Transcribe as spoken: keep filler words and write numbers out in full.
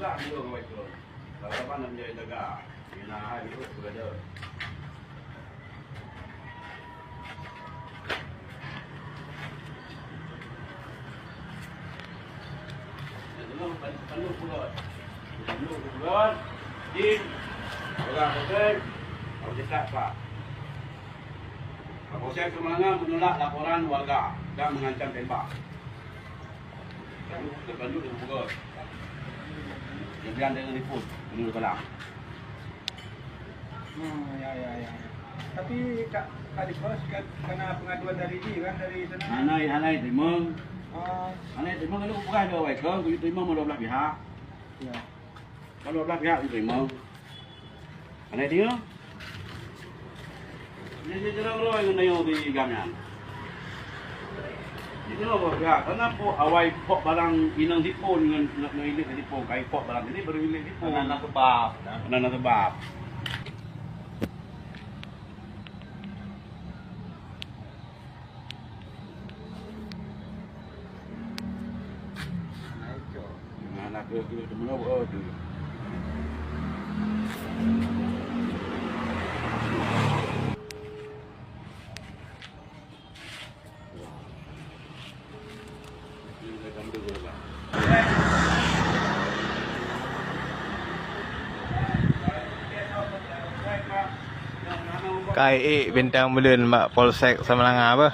Tak dulu kawai turun. Lawan nak menjadi jaga. Mina hai dulu kepada. Tanduk pulot. Tanduk pulot. Jin. Orang hotel. Orang cakap, Pak. Kapolsek Samalanga menolak laporan warga dan mengancam tembak. Tanduk, tanduk, tanduk pulot. Kemudian dengan riput, menurut salam. Hmm, ya, ya, ya, ya. Tapi Kak, Kak Dikbos kan, karena pengaduan dari dia kan, dari sana. Hana, hana terima. Oh. Hana terima kalau bukan ada awai kong, kuyu terima mau dua belah pihak. Ya. Kalau dua belah pihak terima. Hana terima. Jadi jarang roh yang nanya di gam nyan. Jadi apa pihak? Karena po awai pok barang inang sipon dengan nak nak ilik sipon, kai pok barang ini baru ilik sipon. Karena nak sebab. Karena nak sebab. Kai ék bintang buleuen bak Polsek Samalanga beuh.